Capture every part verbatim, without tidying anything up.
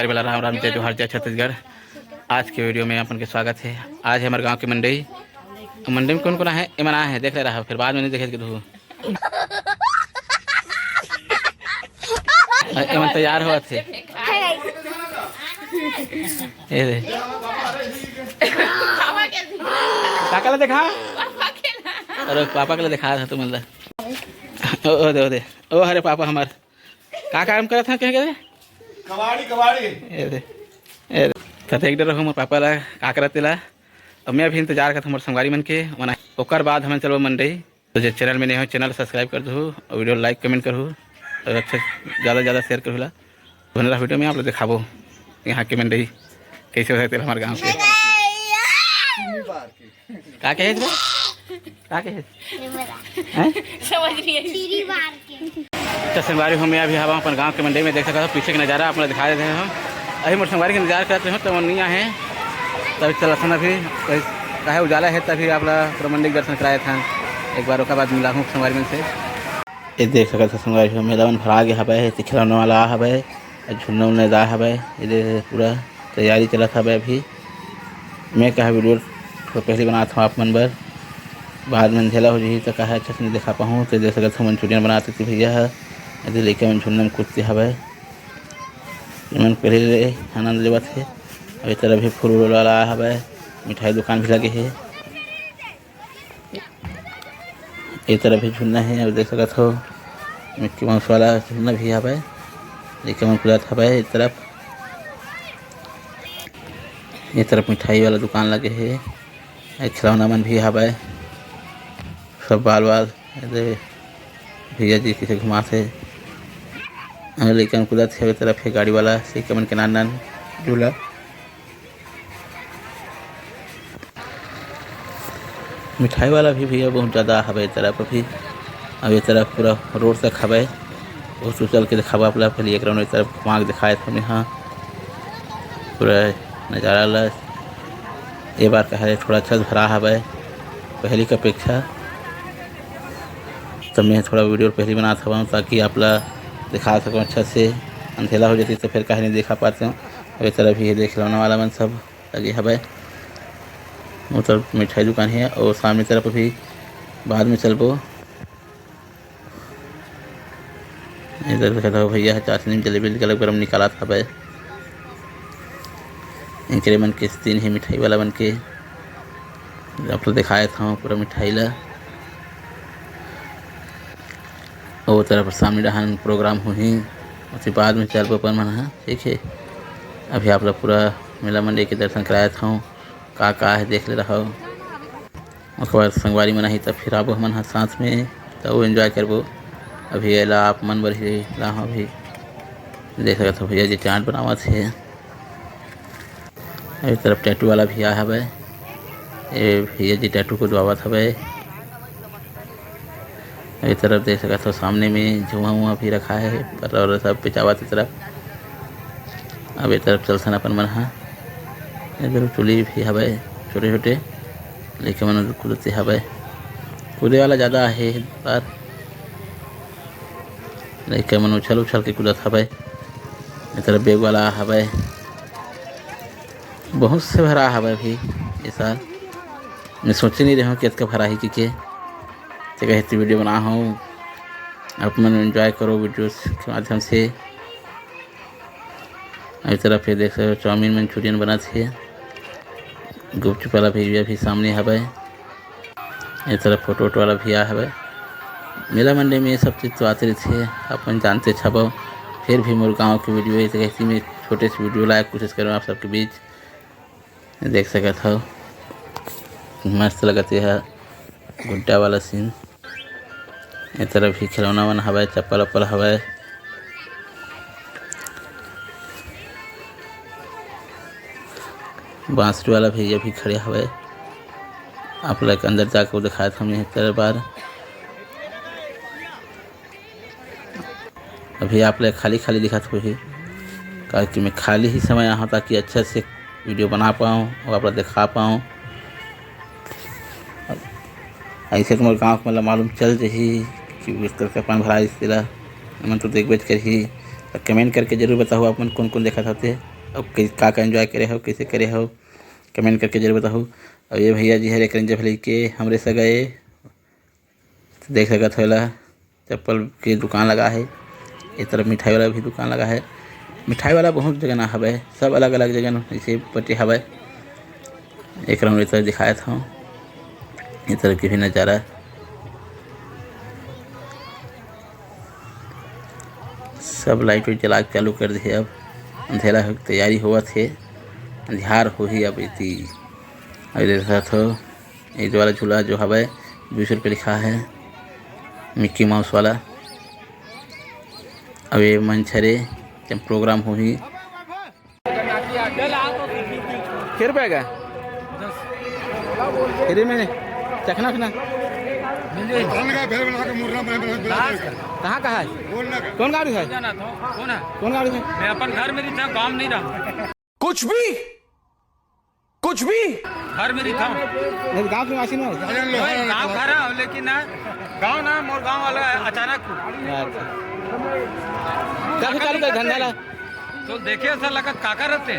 वाला राम राम, जय जोहार, जय छत्तीसगढ़। आज के वीडियो में अपन के स्वागत है। आज है हमारे गांव की मंडई। मंडई में कौन कौन है, एमन आए हैं, देख ले रहा, फिर बाद में नहीं देखे के तू। एमन तैयार होवत हे। ए दे। काका ला देखा। अरे पापा के ला देखा था तुमन ला। ओ, ओ दे, ओ दे। ओ हरे पापा हमार। का काम करत हैं, कहे के? कबाड़ी, कबाड़ी। ए दे, ए दे। त देख डर रहो मोर पापा ला, का करत तेला। अब मैं अभी इंतजार करत हूँ मोर संगवारी मन के, वना ओकर बाद हमन चलबो मंडई। तो जे चैनल में नए हो, चैनल सब्सक्राइब कर दहू और वीडियो लाइक, कमेंट करहू और अच्छा ज़्यादा से ज़्यादा शेयर करहू ला। बने रहा वीडियो में, आप लोग दिखाबो यहाँ के मंडई कैसे होता है तेल हमारे गाँव के। का कहे थे? का कहे? हैं? समझ नहीं आई। अच्छा संगवारी हो, मैं अभी हवा अपन गांव के मंडई में, देख सकत हो पीछे के नजारा आप लोग दिखा देते हैं। अभी मोर संगवारी के इंतजार करते हो तो वो नहीं आए हैं, तभी चलत हन अभी। काहे उजाला है तभी आप ला पूरा मंडई के दर्शन कराए था। एक बार ओकर बाद मिला हूँ संगवारी मन से। ये देख सकत हो संगवारी हो, मेला मन भरा गे हवय, ये खिलौना वाला आ हवय, झुलना उलना ला हवय। ये दे पूरा तैयारी चलत हवय अभी। मैं कहा वीडियो थोड़ा पहले बनात हूँ आप मन बर, बाद में अंधेला हो जही तो कहा अच्छा से नहीं दिखा पाहूँ। तो देख सकत हो मंचूरियन बनात हे भैया ह, ये दे लइका मन झुलना में कूदते हवय। एमन पहले ले आनंद लेवत हे। अउ ए तरफ भी फूल उल वाला हवय, मिठाई दुकान भी लगे हे। ए तरफ भी झुलना हे, अउ देख सकत हो मिक्की माउस वाला झुलना भी हवय। लइका मन कूदत हवय ए तरफ। ए तरफ मिठाई वाला दुकान लगे हे, अउ खिलौना मन भी हवय। सब बाल वाल, ए दे भैया जी कइसे घुमात हे। अउ लइका मन कूदत हे, ए तरफ हे गाड़ी वाला, लइका मन के नान नान झूला। मिठाई वाला भी भैया बहुत ज़्यादा हवय ए तरफ अभी। अब ए तरफ पूरा रोड तक हवय। बहुत उचल के दिखावा आप ला, पहले एक राउंड ए तरफ घुमा के दिखाए थे हमने। हाँ, पूरा नज़ारा ला ए बार का है थोड़ा अच्छा से भरा हवय पहली के अपेक्षा। तो मैं थोड़ा वीडियो पहले बनात हवं ताकि आप ला दिखा सकूँ अच्छा से। अंधेला हो जाती तो फिर काहे नहीं दिखा पाते हूँ। अब ए तरफ भी ये देख खिलौना वाला मन सब लगे हवय। वो तरफ मिठाई दुकान हे और सामने तरफ अभी बाद में चलबो। इधर देखत हव भैया ह चाशनी में जलेबी गरम गरम निकालत हवय। एकरे मन के सीन हे मिठाई वाला मन के, आप ला देखात हव पूरा मिठाई ला। ओ तरफ सामने डहान प्रोग्राम होही, ओती बाद में चलबो अपन मन ह, ठीक हे। अभी आप ला पूरा मेला मंडई के दर्शन करायत हव, का का हे देख ले रहव। ओकर बाद संगवारी मन आही, तब फिर आबो हमन ह साथ में, तब enjoy करबो। अभी एला आप मन बर ही लाहूँ, अभी देख सकत हो भैया जी चाट बनावत हे। ए तरफ टैटू वाला भी आय हवय, ए भैया जी टैटू को दबावत हवय। ए तरफ देख सकत हो सामने में झुआ उआ भी रखा है, पर और सब पिचावत ए तरफ। अब ए तरफ चलथन अपन मन ह। ए तरफ चुली भी हवय, छोटे-छोटे लइका मन कूदते हवय। कूदे वाला जादा हे ए बार। लइका मन उछल-उछल के कूदत हवय। ए तरफ bag वाला हवय। बहुत से भरा हवय अभी ए साल। मैं सोचे नहीं रहूँ कि अतका भरा ही कि के। ते कहे ते video बना हूँ। आप मन enjoy करो videos के माध्यम से। ए तरफ ये देख सकते हो, चाउमीन मंचूरियन बनत हे। गुपचुप वाला भैया भी सामने हवय। ए तरफ फोटो वोटो वाला भी आय हवय। मेला मंडी में ये सब चीज तो आते रहिथे, अपन जानते छबो। फिर भी मोर गांव के video हे, तो कैसे मैं छोटे से video लाए के कोशिश करूँ आप सबके बीच। देख सकत हव, मस्त लगत हे गुड्डा वाला scene। ए तरफ भी खिलौना मन हवय, चप्पल वप्पल हवय। बांसुरी वाला भैया भी खड़े हवय। आप लोग के अंदर जाके वो दिखात हमें एक बार। अभी आप लोग खाली खाली दिखात होही, काहे कि मैं खाली ही समय आहूँ ताकि अच्छा से video बना पाऊँ और आप लोग दिखा पाऊँ। ऐसे तो मोर गाँव के मतलब मालूम चल जही कि इस तरह से अपन भरा इस तेला मन तो देखबे करही। तो comment करके जरूर बताओ आप मन कौन कौन देखत होते। अब कइ-, का का एंजॉय करे हव, कइसे करे हव, कमेंट करके जरूर बताहू। अउ ये भैया जी हरे करंजा भले के हमरे सगा ए, तो देख सकत हो एला, चप्पल के दुकान लगा हे, ए तरफ मिठाई वाला भी दुकान लगा हे। मिठाई वाला बहुत जगह ना हवय, सब अलग-अलग जगह न अइसे बटे हवय। एकरा में ए तरफ दिखात हव, ए तरफ के भी नजारा। सब लाइट वाइट जला के चालू कर दे हे। अब अंधेरा के तैयारी होवत हे, अंधियार होही अब एती। अउ ये देखत हो, ये जो वाला झूला जो हवय, बीस रुपये लिखा है, मिक्की माउस वाला। अब ये मंच हरे, जब प्रोग्राम होही। के रुपया का? फ्री में चखना खना। कहाँ का है? कौन गाड़ी है? कौन है? कौन गाड़ी है? मैं अपन घर में नहीं था, गांव में नहीं रहा। कुछ भी, कुछ भी। घर में नहीं था। नहीं, गांव के निवासी नहीं है। वही गांव घर है, लेकिन ना, गांव ना, मोर गांव वाला अचानक। अच्छा। कब से चालू करे धंधा ला? तो देखे ऐसा लगा काका रहते।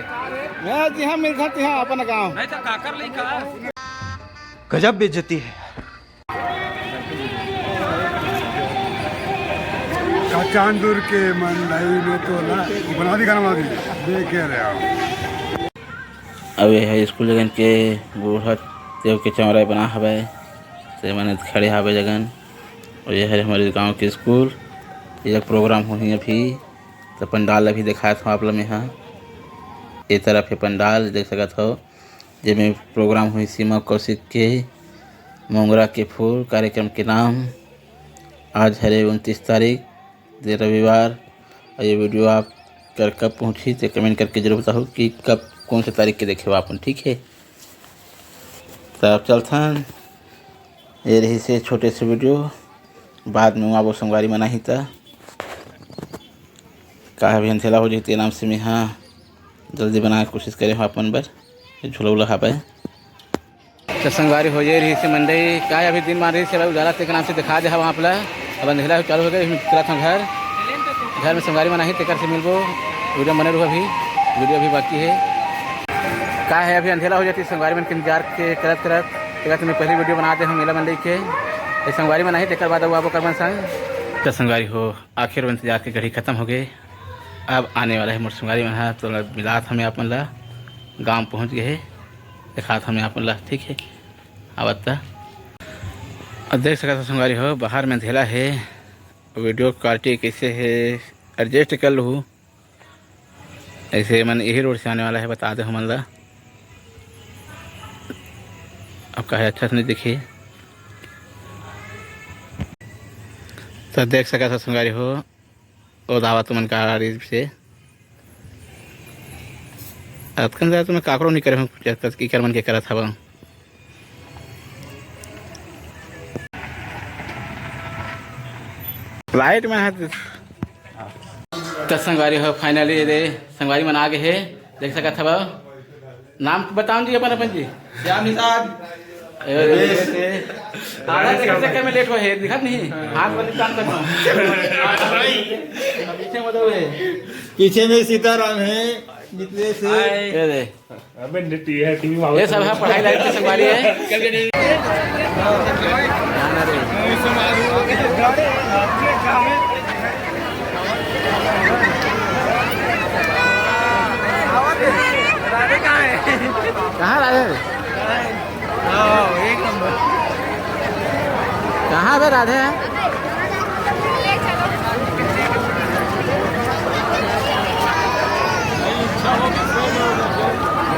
मैं जी, हम मिल खाते हैं अपन गांव। नहीं तो काकर नहीं कहा। गजब बेइज्जती है। कचानपुर के मंडई में तो ना, बना दी, गाना बना दी। देख के रहे आप। अब ये है स्कूल जगन के बूढ़ा देव के चौरा बना हवय, ते मन खड़े हवे जगन। और ये है हमारे गांव के स्कूल। ये प्रोग्राम होही अभी, तो पंडाल अभी दिखात हूँ आप लोग में। हाँ, ये तरफ है पंडाल, देख सकत हो, जेमे प्रोग्राम हुई सीमा कौशिक के मोंगरा के फूल। कार्यक्रम के नाम आज हरे उनतीस तारीख, दे रविवार। और ये वीडियो आप कर कब पहुँची, तो कमेंट करके जरूर बताओ कि कब, कौन से तारीख के देखे हो आप, ठीक है। तो आप चलथन, ये रही से छोटे से वीडियो, बाद में आबो संगवारी मन आही त। का अभी अंधेला हो जही, ते नाम से मैं हाँ जल्दी बनाए के कोशिश करे हो अपन बर, ये झूला उला हावे। तो संगवारी हो ये रही से मंडई, का अभी दिन मान रही से उजाला, तेकर नाम से दिखा दे हवा आप ला। अब अंधेला हो चालू हो गए, हम चलत हन घर। घर में संगवारी मन आही, तेकर से मिलबो। वीडियो बने रहो अभी, वीडियो अभी बाकी है। का है, अभी अंधेला हो जाती, संगवारी मन के इंतजार के करत करत, तेकर से मैं पहली वीडियो बना दे हूँ मेला मंडई के। ये संगवारी मन आही, तेकर बाद अब आबो करबन संग। तो संगवारी हो, आखिर वो इंतजार के घड़ी खत्म हो गए। अब आने वाला है मोर संगवारी मन ह, तो मिलात हमें अपन ला, गांव पहुंच गए है, दिखात हमें अपन ला, ठीक है। आवत ता। अब देख सकत हो संगवारी हो, बाहर में अंधेला है, वीडियो क्वालिटी कैसे है, एडजस्ट कर लूँ। ऐसे मन यही रोड से आने वाला है, बता दे हमन ला। अब कहे अच्छा से नहीं दिखे, तो देख सकत हो संगवारी हो, ओ दावा तुमन का आड़ी से। अतकन ज्यादा तुमन काकरो नहीं करे हो, जब तक इकर मन के करत हवा। लाइट में हाथ। त संगवारी हो, finally रे संगवारी मन आ गए हे, देख सकत हव। नाम बताओ जी अपन, अपन जी। श्याम निषाद। ए, ए, ए, आधा घंटे के चक्कर में लेट हो हे, दिखत नहीं? हाथ वाले काम करना। पीछे मत हो हे। पीछे में सीताराम है, मिथिलेश है। ए रे। अबे, ये टीवी में ये सब है पढ़ाई लायक की संगवारी है। कहाँ राधे? एक नंबर। कहाँ बे राधे?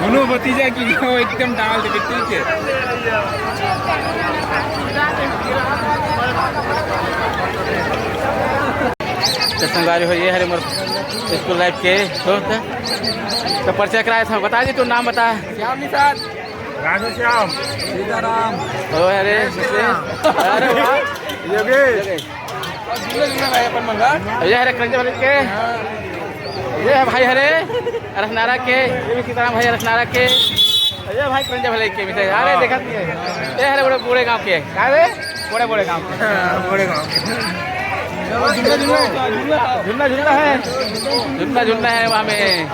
दोनों भतीजा की हो एकदम डाल दे, ठीक है। तो संगवारी हो, ये हरे मोर स्कूल लाइफ के दोस्त। तो परिचय कराए था, बता दी, तू नाम बता। श्याम निषाद। राधे श्याम। सीताराम। ओ, अरे, अरे, वाह। योगेश। ये हरे करंजा भले के। ये है भाई हरे अरसनारा के, ये भी सीताराम भाई अरसनारा के। ये भाई करंजा भले के मित्र। अरे, देखा नहीं है। ये हरे बड़े बूढ़े गांव के। का रे? बड़े बूढ़े गांव के। हाँ, बूढ़े गांव के। झुलना, झुलना है। झुलना, झुलना है वहाँ में।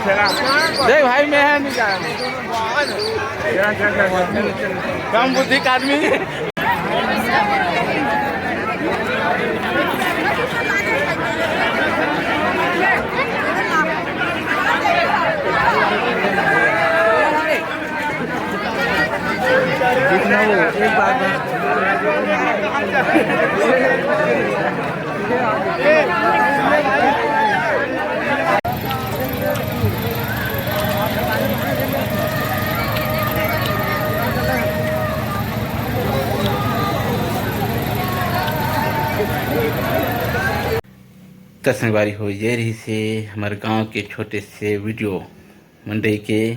देख भाई, मैं है नहीं जाए, कम बुद्धि का आदमी। त संगवारी हो, ये रहिसे हमर गांव के छोटे से वीडियो मंडई के।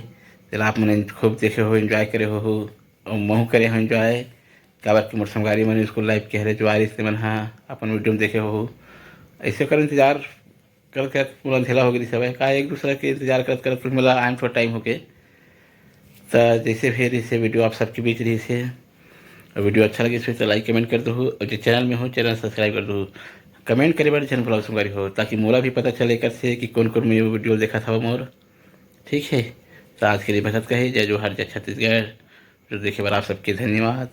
तेला आप मन खूब देखे हो, एंजॉय करे हो, अउ महू करे हो एंजॉय। काबर कि मोर संगवारी मन स्कूल लाइफ के हरे, जो आ रहिसे मन हा अपन वीडियो में देखे हो। ऐसे कर इंतजार करत करत पूरा अंधेला हो गई हवय। का एक दूसरा के इंतजार करत करत कुल मिला आए थोड़ा टाइम होके। त जैसे भी रहिसे वीडियो आप सबके बीच रहिसे, अउ वीडियो अच्छा लगे तो लाइक कमेंट कर दो, अउ जो चैनल में हो चैनल सब्सक्राइब कर दो। कमेंट करे बर झन भुलाओ संगवारी हो, ताकि मोला भी पता चले कर से कि कौन कौन मैं वीडियो देखत हवा मोर। ठीक है, तो आज के लिए बस अतका ही। जय जोहार, जय छत्तीसगढ़। जो देखे बर आप सबके धन्यवाद।